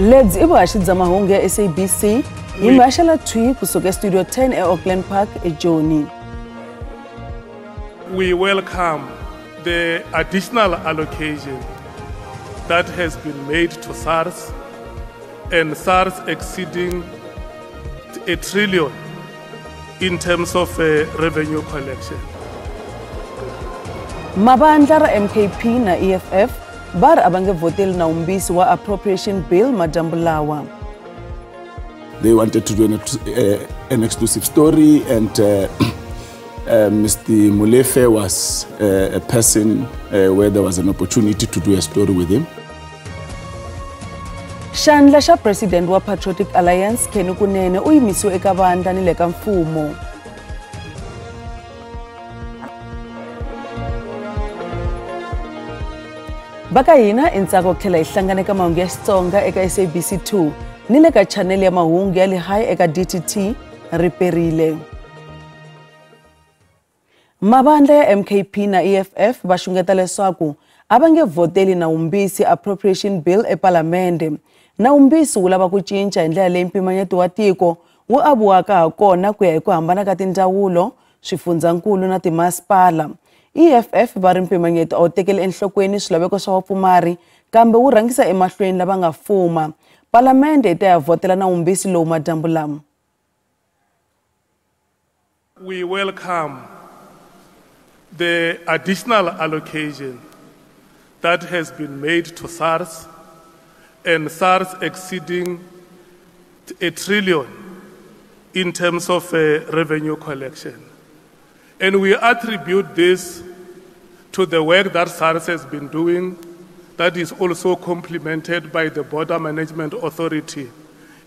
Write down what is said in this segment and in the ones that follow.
Lebyi i vuhaxi bya mahungu ya SABC hi mi haxela thwi kusuka Studio 10 eAuckland Park eJoni. We welcome the additional allocation that has been made to SARS, and SARS exceeding a trillion in terms of revenue collection. Mavandla ra MKP na EFF va ri a va nge vhoteli nawumbisi wa Appropriation Bill madyambu lawa. They wanted to do an exclusive story, and Mr. Molefe was a person where there was an opportunity to do a story with him. Xandla xa President wa Patriotic Alliance Kenny Kunene u yimisiwe eka vandla ni le ka mfumo. Va ka hina i ntsako ku tlhela hi hlangana eka mahungu ya Xitsonga eka SABC 2 ni le ka chanel ya mahungu ya le hayi eka DTT ri perile. Mavandla ya MKP na EFF va xungeta leswaku a va nge vhoteli nawumbisi Appropriation Bill ePalamende. Nawumbisi wu lava ku cinca hi ndlela leyi mpimanyeto wa tiko wu aviwaka ha kona ku ya hi ku hambana ka tindzawulo, swifundzankulu na timasipala. EFF va ri mpimanyeto a wu tekeli enhlokweni swilaveko swa vapfumari kambe wu rhangisa emahlweni lava nga fuma. Palamende yi ta ya vhotela nawumbisi lowu madyambu lama. We welcome the additional allocation that has been made to SARS, and SARS exceeding a trillion in terms of revenue collection. And we attribute this to the work that SARS has been doing, that is also complemented by the Border Management Authority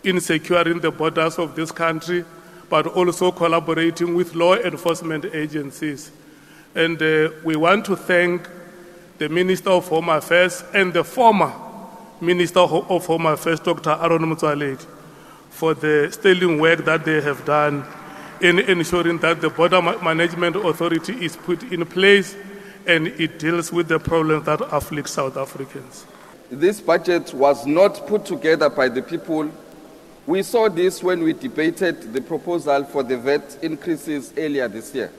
in securing the borders of this country, but also collaborating with law enforcement agencies. And we want to thank the Minister of Home Affairs and the former Minister of Home Affairs, Dr. Aaron Motsoaledi, for the sterling work that they have done in ensuring that the Border Management Authority is put in place and it deals with the problems that afflict South Africans. This budget was not put together by the people. We saw this when we debated the proposal for the VAT increases earlier this year.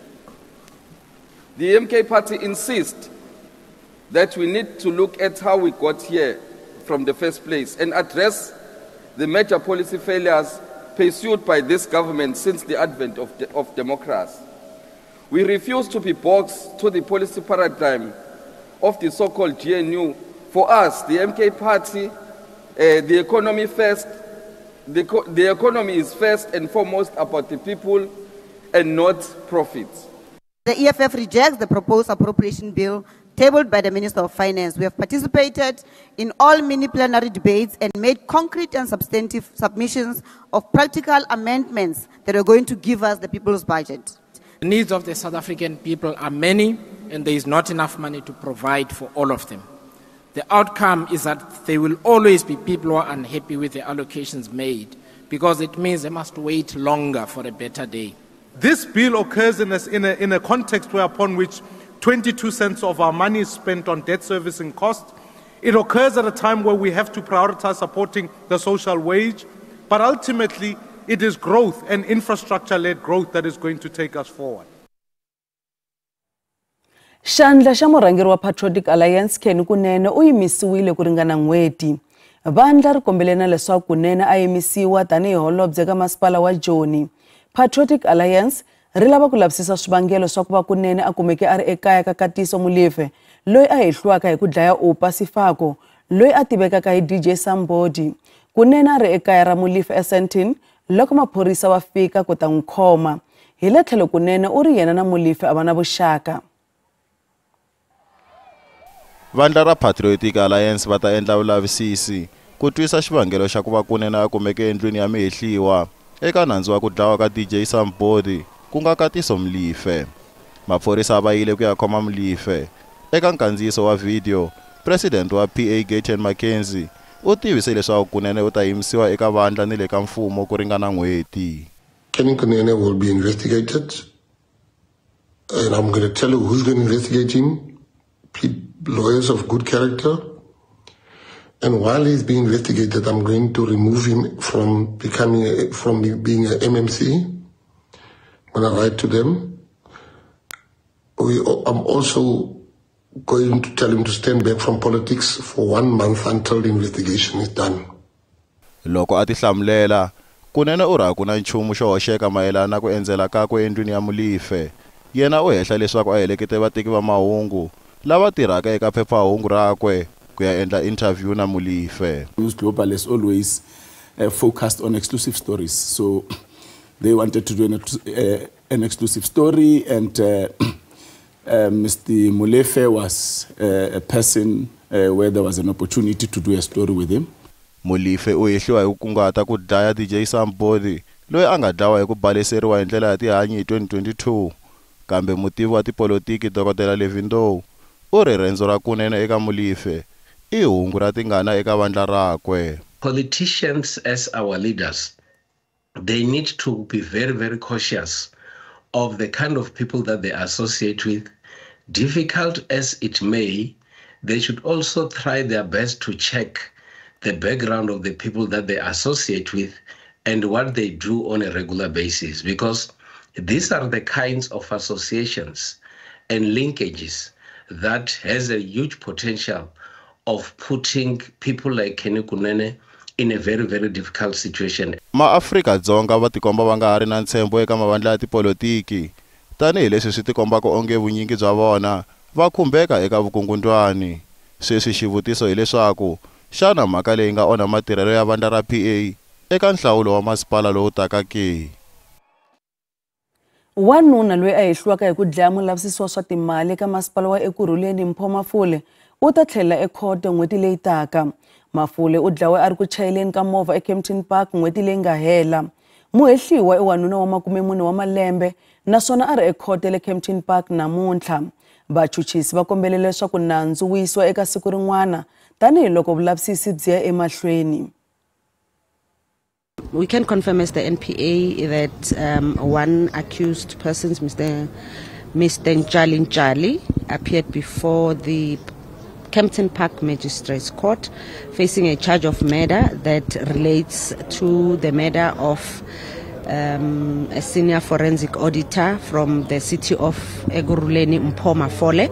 The MK Party insists that we need to look at how we got here from the first place and address the major policy failures pursued by this government since the advent of democracy. We refuse to be boxed to the policy paradigm of the so-called GNU. For us, the MK Party, the economy first, the economy is first and foremost about the people and not profits. The EFF rejects the proposed appropriation bill tabled by the Minister of Finance. We have participated in all mini plenary debates and made concrete and substantive submissions of practical amendments that are going to give us the people's budget. The needs of the South African people are many, and there is not enough money to provide for all of them. The outcome is that there will always be people who are unhappy with the allocations made, because it means they must wait longer for a better day. This bill occurs in a context whereupon which 22 cents of our money is spent on debt servicing costs. It occurs at a time where we have to prioritize supporting the social wage, but ultimately it is growth and infrastructure-led growth that is going to take us forward. Xandla xa murhangeri wa Patriotic Alliance Kenny Kunene u yimisiwile ku ringana n'hweti. Vandla ri kombele na leswaku Kunene a yimisiwa tanihi holobye ka masipala wa Joni. Patriotic Alliance ri lava ku lavisisa swivangelo swa ku va Kunene a kumeke a ri ekaya ka Katiso Molefe, loyi a hehliwaka hi ku dlaya Oupa Sefako, loyi a tivekaka hi DJ Sumbody. Kunene a ri ekaya ra Molefe eSandton loko maphorisa va fika ku ta n'wi khoma. Hi le tlhelo Kunene u ri yena na Molefe a va na vuxaka. Vandla ra Patriotic Alliance va ta endla vulavisisi ku twisa xivangelo xa ku va Kunene a kumeke endlwini ya mihehliwa eka nandzu wa ku dlawa ka DJ Sumbody ku nga Katiso Molefe. Maphorisa va yile ku ya khoma Molefe. Eka nkandziyiso wa video, President wa PA Gayton McKenzie u tivise leswaku Kunene u ta yimisiwa eka vandla ni le ka mfumo ku ringana n'hweti. Kenny Kunene will be investigated, and I'm going to tell you who's going to investigate him. Lawyers of good character. And while he's being investigated, I'm going to remove him from being a MMC. I'm going to write to them. I'm also going to tell him to stand back from politics for 1 month until the investigation is done. Loko a tihlamulela, Kunene u ri a ku na nchumu xo hoxeka mayelana na ku endzela kakwe endlwini ya Molefe. Yena u hehla leswaku a helekete vateki va mahungu lava tirhaka eka phephahungu rakwe ku ya endla interview na Molefe. News Global has always focused on exclusive stories, so they wanted to do an exclusive story, and Mr. Molefe was a person where there was an opportunity to do a story with him. Molefe u hehliwa hi ku kunguhata ku dlaya DJ Sumbody loyi a nga dlawa hi ku baleseriwa hi ndlela ya tihanyi hi 2022. Kambe mutivi wa tipolotiki Dr. Levy Ndou u ri rendzo ra Kunene eka Molefe i hungu ra tingana eka vandla rakwe. Politicians as our leaders, they need to be very, very cautious of the kind of people that they associate with. Difficult as it may, they should also try their best to check the background of the people that they associate with and what they do on a regular basis, because these are the kinds of associations and linkages that has a huge potential of putting people like Kenny Kunene in a very, very difficult situation. Ma-Afrika-Dzonga va tikomba va nga ha ri na ntshembo eka mavandla ya tipolotiki, tanihileswi swi tikombaka onge vunyingi bya vona va khumbeka eka vukungundwani. Sweswi xivutiso hileswaku xana mhaka leyi nga onha matirhelo ya vandla ra PA eka nhlawulo wa masipala lowu taka ke? Wanuna loyi a hehliwaka hi ku dlaya mulavisisi wa swa timali eka masipala wa Ekurhuleni Mpho Mafole u ta tlhelela ekhoto n'hweti leyi taka. Mafole u dlawe a ri ku chayeleni ka movha eKempton Park n'hweti leyi nga hela. Muhehliwa i wanuna wa 40 wa malembe naswona a ri ekhoto le Kempton Park namuntlha. Vachuchisi va kombele leswaku nandzu wu yisiwa eka siku rin'wana tanihiloko vulavisisi byi ya emahlweni. We can confirm as the NPA that one accused person, Mr. Nchali Nchali, appeared before the Kempton Park Magistrates Court facing a charge of murder that relates to the murder of a senior forensic auditor from the city of Ekurhuleni, Mpho Mafole.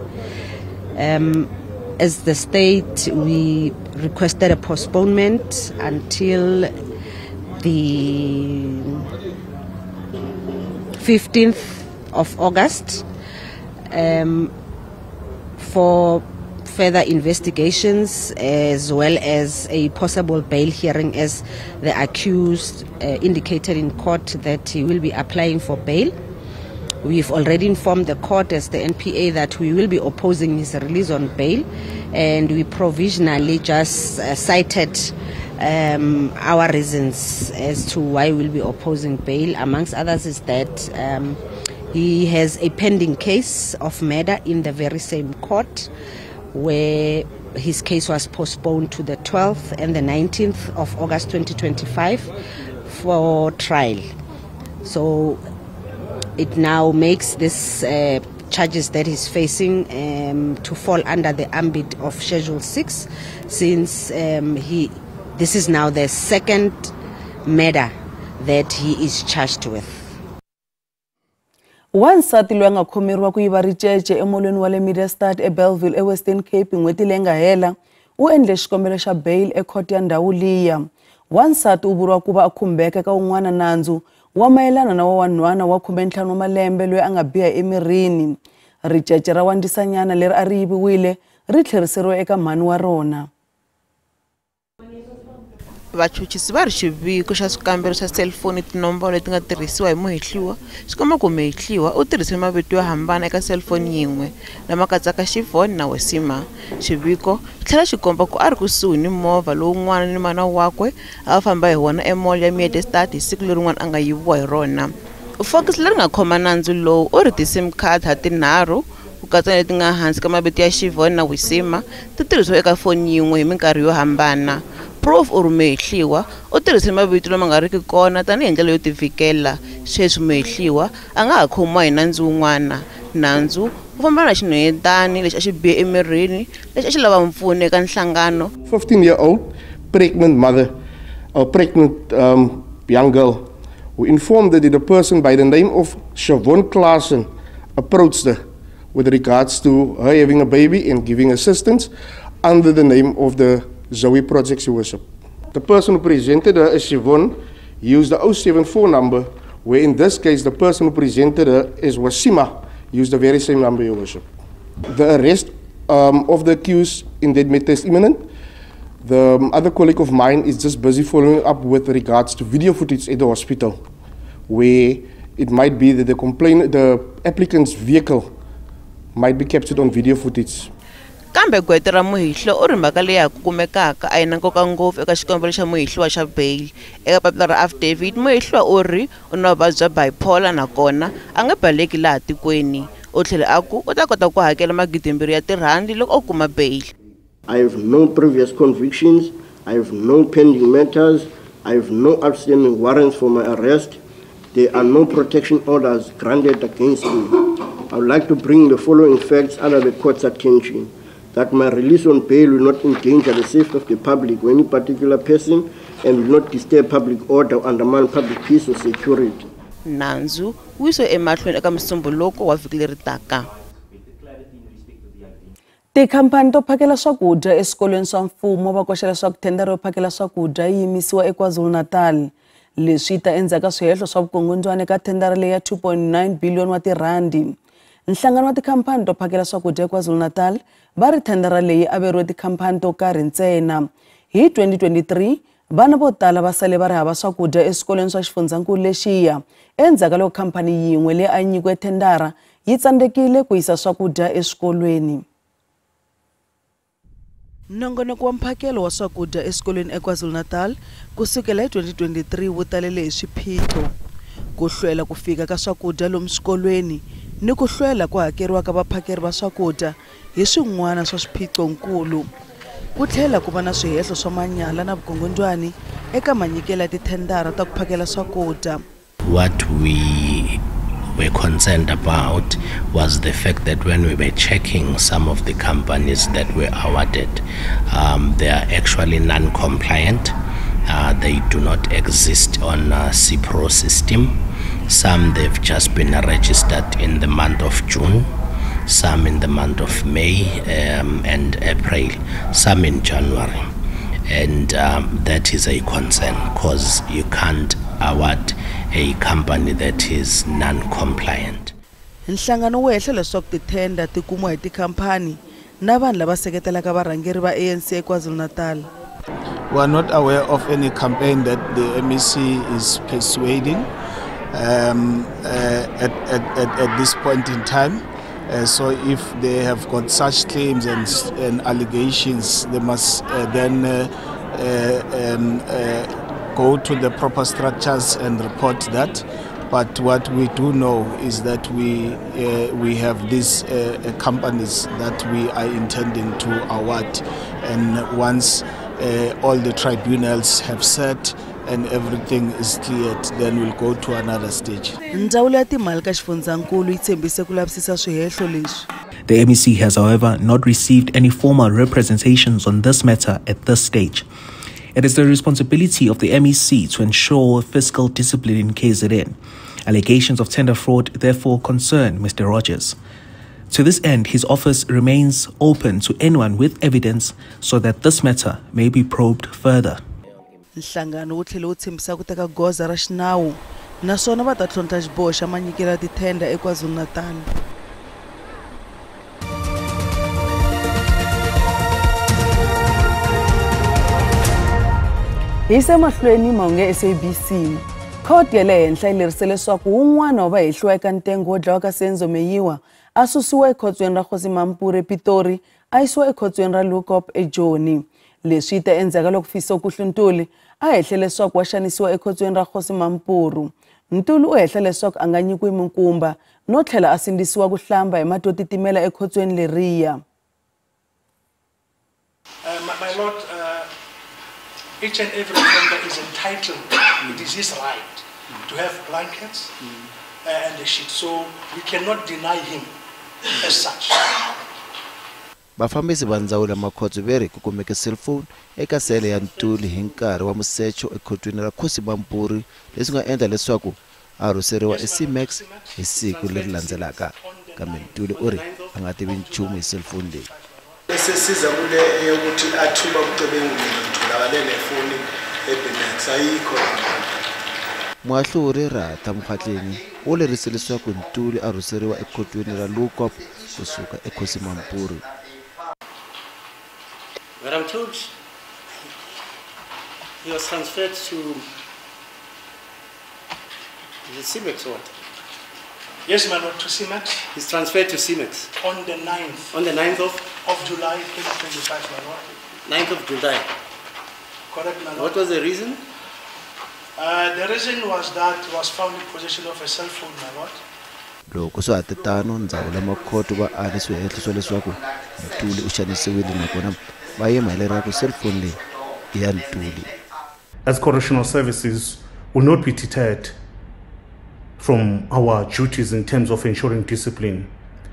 As the state, we requested a postponement until the 15th of August for further investigations, as well as a possible bail hearing, as the accused indicated in court that he will be applying for bail. We've already informed the court as the NPA that we will be opposing his release on bail, and we provisionally just cited our reasons as to why we'll be opposing bail. Amongst others is that he has a pending case of murder in the very same court, where his case was postponed to the 12th and the 19th of August 2025 for trial. So it now makes this charges that he's facing to fall under the ambit of Schedule 6, since this is now the second murder that he is charged with. Wansati loyi a nga khomeriwa ku yiva ricece emolweni wa le Middestad eBellville eWestern Cape n'hweti leyi nga hela u endle xikombelo xa bail ekhoto ya ndhawu liya. Wansati u vuriwa ku va a khumbeka eka wun'wana nandzu wa mayelana na wa wanhwana wa 15 wa malembe loyi a nga biha emirini. Ricece ra wandzisanyana leri a ri yiviwile ri tlheriseriwe eka mhani wa rona. Vachuchisi va ri xiviko xa swikambelo swa selifoni tinomboro leti nga tirhisiwa hi muhehliwa swi komba ku muhehliwa u tirhise mavito yo hambana eka selifoni yin'we lama katsaka Shivon na Wesima. Xiviko xi tlhela xi komba ku a ri kusuhi ni movha lowun'wana ni mana wakwe a va famba hi wona emall ya Middestad hi siku lerin'wana a nga yiviwa hi rona. Fokisi leri nga khoma nandzu lowu u ri ti-sim card ha tinharhu ku katsa na leti nga hansi ka mavito ya Shivon na Wesima ti tirhisiwa eka foni yin'we hi minkarhi yo hambana. Prof u ri muhehliwa u tirhise mavito lama nga riki kona tanihi ndlela yo tivikela. Sweswi muhehliwa a nga ha khomiwa hi nandzu wun'wana, nandzu U famba na xinhwanyetani lexi a xi bihe emirini lexi a xi lava mpfuno eka nhlangano. 15-year-old pregnant mother, a pregnant young girl, who informed that the person by the name of Siobhan Klaassen approached her with regards to her having a baby and giving assistance under the name of the Zoe Project, Your Worship. The person who presented her as Siobhan used the 074 number, where in this case the person who presented her as Wasima used the very same number, Your Worship. The arrest of the accused in that matter is imminent. The other colleague of mine is just busy following up with regards to video footage at the hospital, where it might be that the applicant's vehicle might be captured on video footage. Kambe gqweta ra muhehliwa u ri mhaka leyi ha ku kumekaka a yi na nkoka ngopfu eka xikombelo xa muhehliwa xa bail. Eka papila ra affidavit, muhehliwa u ri u na vuvabyi bya bipolar nakona a nge baleki laha tikweni. U tlhele a ku u ta kota ku hakela 2,000 ya tirhandi loko o kuma bail. I have no previous convictions, I have no pending matters, I have no outstanding warrants for my arrest. There are no protection orders granted against me. I would like to bring the following facts under the court's attention: that my release on bail will not endanger the safety of the public or any particular person and will not disturb public order or undermine public peace or security. Nandzu wu yisiwe emahlweni eka musumbhunuko wa vhiki leri taka. Tikhampani to phakela swakudya eswikolweni swa mfumo va koxa leswaku thendara yo phakela swakudya yi yimisiwa eKwaZulu-Natal. Leswi ta endzhaku ka swihehlo swa vukungundzwana eka thendara leyi ya 2.9 billion wa tirhandi. Nhlangano wa tikhampani to phakela swakudya eKwaZulu-Natal va ri thendara leyi averiwe tikhampani to karhi ntsena. Hi 2023, vana vo tala va sale va ri hava swakudya eswikolweni swa xifundzankulu lexiya endzhaku ka loko khampani yin'we leyi a yi nyikiwe thendara yi tsandzekile ku yisa swakudya eswikolweni. Nongonoko wa mphakelo wa swakudya eswikolweni eKwaZulu-Natal kusukela hi 2023 wu talele hi swiphiqo. Ku hlwela ku fika ka swakudya lomu swikolweni ni ku hlwela ku hakeriwa ka vaphakeri va swakudya hi swin'wana swa swiphiqonkulu. Ku tlhela ku va na swihehlo swa manyala na vukungundzwani eka manyikelo ya tithendara ta ku phakela swakudya. What we were concerned about was the fact that when we were checking some of the companies that were awarded, they are actually non-compliant. They do not exist on a CPRO system. Some they've just been registered in the month of June, some in the month of May and April, some in January. And that is a concern because you can't award a company that is non-compliant. Nhlangano wu hehla leswaku tithenda ti kumiwa hi tikhampani na vanhu lava seketelaka varhangeri va ANC eKwaZulu-Natal. We are not aware of any campaign that the MEC is persuading at this point in time. So if they have got such claims and allegations, they must then go to the proper structures and report that. But what we do know is that we have these companies that we are intending to award, and once all the tribunals have sat and everything is cleared, then we'll go to another stage. Ndzawulo ya timali ka xifundzankulu yi tshembise ku lavisisa swihehlo leswi. The MEC has, however, not received any formal representations on this matter at this stage. It is the responsibility of the MEC to ensure fiscal discipline in KZN. Allegations of tender fraud therefore concern Mr. Rogers. To this end, his office remains open to anyone with evidence so that this matter may be probed further. Nhlangano wu tlhele wu tshembisa ku teka goza ra xinawu naswona va ta tlhontlha xiboho xa manyikelo ya tithenda eKwaZulu-Natal. Hi se mahlweni mahungu ya SABC. Khoto ya le henhla yi lerise leswaku wun'wana wa vahehliwa eka ntengo wo dlawa ka Senzo Meyiwa a susiwa ekhotsweni ra Kgosi Mampuru ePitori a yisiwa ekhotsweni ra Leeuwkop eJoni. Leswi ta endzhaku ka loko Fisokuhle Ntuli a hehle leswaku wa xanisiwa ekhotsweni ra Kgosi Mampuru. Ntuli u hehla leswaku a nga nyikiwi minkumba no tlhela a sindzisiwa ku hlamba hi mati yo titimela ekhotsweni leriya. My lord, each and every offender is entitled, it is his right, to have blankets and a sheet. So we cannot deny him as such. Vafambisi va ndzawulo ya makhotso ve ri ku kumeke cellphone eka sele ya Ntuli hi nkarhi wa musecho ekhotweni ra Kgosi Mampuru, leswi nga endla leswaku a rhurhiseriwa eC-Max hi siku leri landzelaka. Kambe Ntuli u ri a nga tivi nchumu hi cellphone leyi. Sesiza kule yokuthi athuba ubugebengu kutholakale nefoni eBenex ayikho. Muahluri Ratha Mokgoatlheng u lerise leswaku Ntuli a rhurhiseriwa ekhotweni ra Leeuwkop kusuka eKgosi Mampuru. But I'm told he was transferred to the C-Max or what? Yes, my lord, to C-Max. He's transferred to C-Max. On the 9th. On the 9th of? Of July 2025, my lord. 9th of July. Correct, my lord. What was the reason? The reason was that he was found in possession of a cell phone, my lord. Loko swa ha ti tano, ndzawulo ya makhoto va ale swihehlo swa leswaku Ntuli u xanisiwile nakona va yima hi leraku cellphone leyi i ya Ntuli. As correctional services will not be deterred from our duties in terms of ensuring discipline,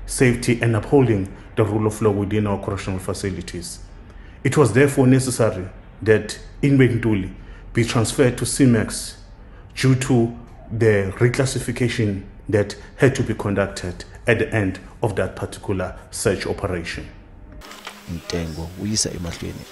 safety and upholding the rule of law within our correctional facilities. It was therefore necessary that inmate Ntuli be transferred to C-Max due to the reclassification that had to be conducted at the end of that particular search operation. Ntengo wu yisa emahlweni.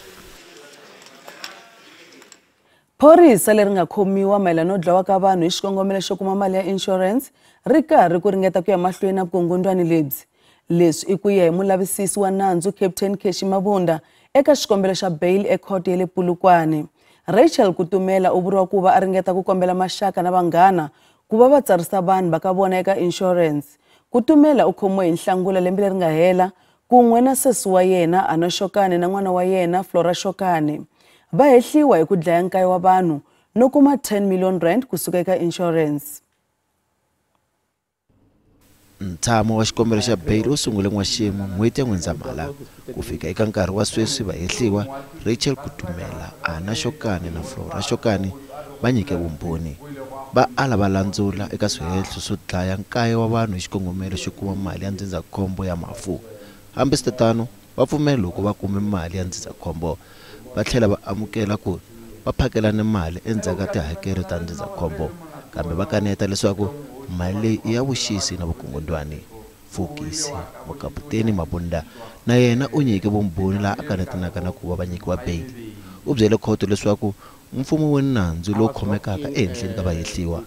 Phorisa leri nga khomiwa mayelana no dlawa ka vanhu hi xikongomelo xo kuma mali ya insurance ri karhi ku ringeta ku ya mahlweni na vukungundwani lebyi. Leswi i ku ya hi mulavisisi wa nandzu Captain Keshi Mabunda eka xikombelo xa bail ekhoto ya le Polokwane. Rachel Kutumela u vuriwa ku va a ringeta ku kombela maxaka na vanghana ku va va tsarisa vanhu va ka vona eka insurance. Kutumela u khomiwe hi Nhlangula lembe leri nga hela kun'we na sesi wa yena Ana Shokane na n'wana wa yena Flora Shokane. Va hehliwa hi ku dlaya nkaye wa vanhu no kuma 10 million rand kusuka eka insurance. Ntshamo wa xikombelo xa bail wu sungule n'waxemu n'hweti ya N'wendzamhala. Ku fika eka nkarhi wa sweswi vahehliwa Rachel Kutumela, Ana Shokane na Flora Shokane va nyike vumbhoni. Va ala va landzula eka swihehlo swo dlaya nkaye wa vanhu hi xikongomelo xo kuma mali ya ndzindzakhombo ya mafu. Hambiswiritano, va pfumela loko va kume mali ya ndzindzakhombo, va tlhela va amukela ku va phakelane mali endzhaku ka tihakelo ta ndzindzakhombo, kambe va kaneta leswaku mali leyi i ya vuxisi na vukungundwani. Fokisi mukaputeni Mabunda na yena u nyike vumbhoni laha a kanetanaka na ku va va nyikiwa bail. U byele khoto leswaku mfumo wu ni nandzu lowu khomekaka ehenhleni ka vahehliwa.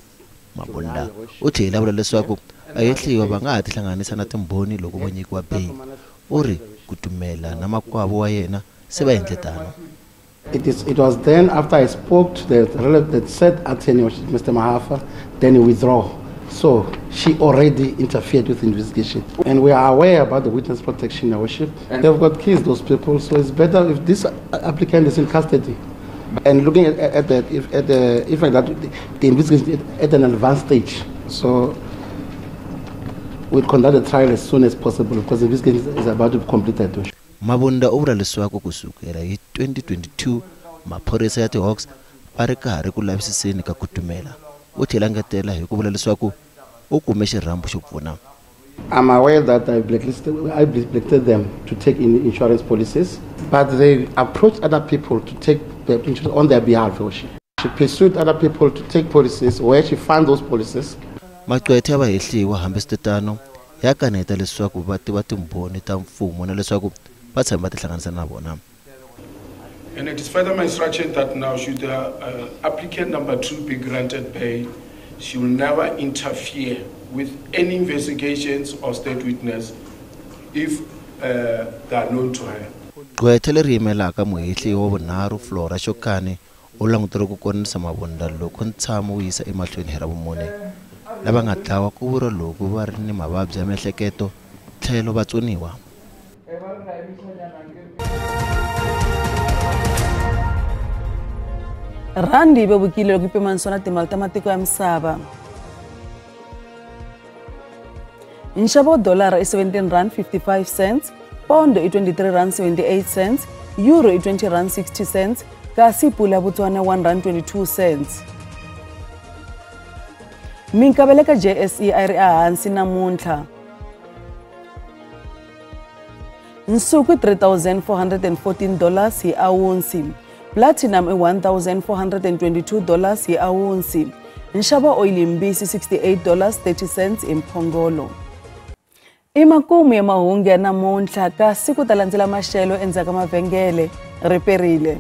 Mabunda u tlhela a vula leswaku vahehliwa va nga ha tihlanganisa na timbhoni loko vo nyikiwa bail. U ri Kutumela na makwavo wa yena se va endle tano. It was then after I spoke to the relative that said attorney, Mr. Mahafa, then he withdrew. So she already interfered with the investigation. And we are aware about the witness protection, Your Worship. They've got kids, those people, so it's better if this applicant is in custody. And looking at the investigation at an advanced stage. So we'll conduct the trial as soon as possible because the investigation is about to be completed. Mabunda u vula leswaku kusukela hi 2022 maphorisa ya ti-Hawks va ri karhi ku lavisiseni ka Kutumela. U tlhela ngetela hi ku vula leswaku u kume xirhambo xo pfuna. I'm aware that I blacklisted them to take in insurance policies, but they approached other people to take the insurance on their behalf. She pursued other people to take policies where she found those policies. Maqwetha ya vahehliwa hambiswiritano ya kaneta leswaku va tiva timbhoni ta mfumo na leswaku va tshame va tihlanganisa na vona. And it is further my instruction that now should the applicant number 2 be granted bail, she will never interfere with any investigations or state witness if they are known to her. Gqwetha leri yimelaka muhehliwa wa vunharhu Flora Shokane u langutele ku konisa Mabunda loko ntshamo wu yisa emahlweni hi Ravumune. Lava nga dlawa ku vuriwa loko va ri ni mavabyi ya miehleketo tlhelo va tsoniwa. Randi yi vevukile loko yi pimanisiwa na timali ta matiko ya misava. Nxavo wa dolara i 17 rand 55 cents, pondo i 23 rand 78 cents, euro i 20 rand 60 cents, kasi pula ya Botswana 1 rand 22 cents. Minkavelo ka JSE a yi ri ehansi namuntlha. Nsuku i $3,414 hi awunsi. Platinum i $1,422 hi awunsi. Nxavo wa oyili mbisi $68.30 hi mphongolo. I makumu ya mahungu ya namuntlha kasi ku ta landzela maxelo endzhaku ka mavhengele. Riperile.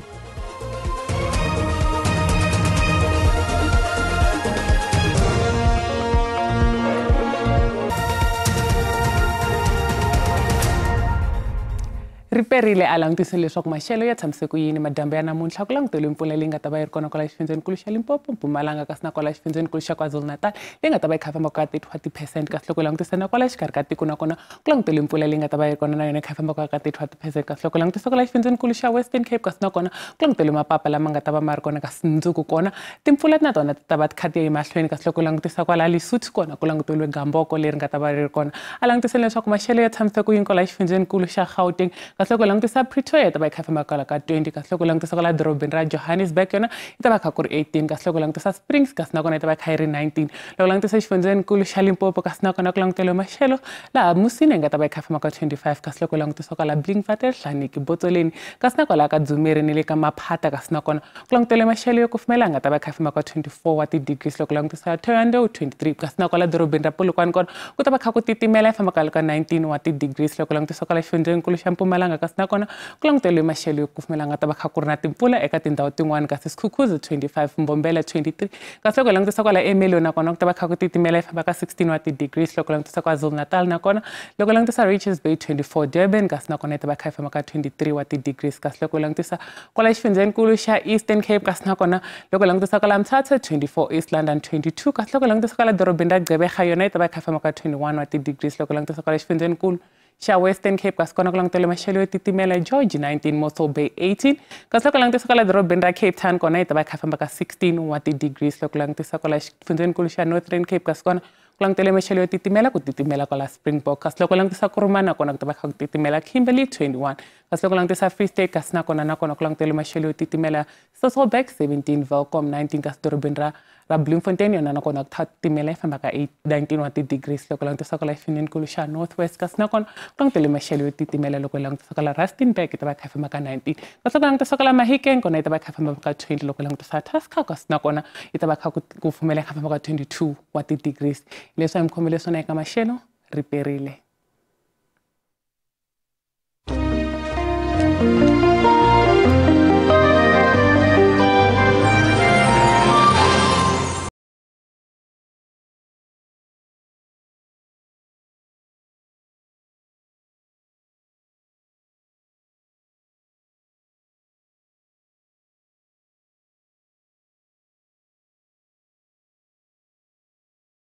Riperile a langutise leswaku maxelo ya tshamise ku yini madyambu ya namuntlha ku languteriwe mpfula leyi nga ta va yi ri kona kwala xifundzenikulu xa Limpopo, Mpumalanga kasi na kwala xifundzenikulu xa KwaZulu-Natal leyi nga ta va yi kha famba ka 30% kasi loko langutisa na kwala xikarhi ka tiko nakona ku languteriwe mpfula leyi nga ta va yi ri kona na yona yi kha famba ka 30% kasi loko langutisa kwala xifundzenikulu xa Western Cape kasi nakona ku languteriwe mapapa lama nga ta va ma ri kona kasi mundzuku kona timpfula na tona ti ta va ti kha ti ya emahlweni kasi loko langutisa kwala Lesotho kona ku languteriwe gamboko leri nga ta va ri ri kona. A langutise leswaku maxelo ya tshamise ku yini kwala xifundzenikulu xa Gauteng kasi loko langutisa Pretoria yi ta va yi kha famba kwala ka 20 kasi loko langutisa kwala dorobeni ra Johannesburg yona yi ta va kha ku ri 18 kasi loko langutisa Springs kasi nakona yi ta va kha yi ri 19. Loko langutisa xifundzenikulu xa Limpopo kasi nakona ku languteriwe maxelo laha Musina yi nga ta va yi kha famba ka 25 kasi loko langutisa kwala Blinkwater, Hlaniki, Botsoleni kasi na kwala ka Dzumeri ni le ka Maphata kasi nakona ku languteriwe maxelo yo kufumela nga ta va kha famba ka 24 wa ti-degrees. Loko langutisa Thohoyandou 23 kasi na kwala dorobeni ra Polokwane kona ku ta va kha ku titimela yi famba kwala ka 19 wa ti-degrees. Loko langutisa kwala xifundzenikulu xa Mpumalanga kasi nakona ku languteriwe maxelo yo kufumela nga ta va kha ku ri na timpfula eka tindhawu tin'wana kasi Skukuza 25, Mbombela 23 kasi loko langutisa kwala Ermelo nakona ku ta va kha ku titimela yi famba ka 16 wa ti-degrees. Loko langutisa KwaZulu-Natal nakona loko langutisa Richards Bay 24, Durban kasi nakona yi ta va kha yi famba ka 23 wa ti-degrees kasi loko langutisa kwala xifundzenikulu xa Eastern Cape kasi nakona loko langutisa kwala Mthatha 24, East London 22 kasi loko langutisa kwala dorobeni ra Gqeberha yona yi ta va kha yi famba ka 21 wa ti-degrees. Loko langutisa kwala xifundzenikulu xa Western Cape kasi kona ku languteriwe maxelo yo titimela George 19, Mossel Bay 18 kasi loko langutisa kwala dorobeni ra Cape Town kona yi ta va yi kha famba ka 16 wa ti-degrees. Loko langutisa kwala xifundzenikulu xa Northern Cape kasi kona ku languteriwe maxelo yo titimela ku titimela kwala Springbok kasi loko langutisa Kurumana nakona ku ta va kha ku titimela Kimberley 21 kasi loko langutisa Free State kasi nakona ku languteriwe maxelo yo titimela Sasolburg 17, Welkom 19 kasi dorobeni ra Bloemfontein yona nakona ku titimela yi famba ka 19 wa ti-degrees. Loko langutisa kwala xifundzenikulu xa North West kasi nakona ku languteriwe maxelo yo titimela loko langutisa kwala Rustenburg yi ta va kha yi famba ka 19 kasi loko langutisa kwala Mahikeng kona yi ta va kha yi famba ka 20. Loko langutisa Tusker kasi nakona yi ta va kha ku kufumela yi kha famba ka 22 wa ti-degrees. Leswi a mi khomele swona eka maxelo. Riperile.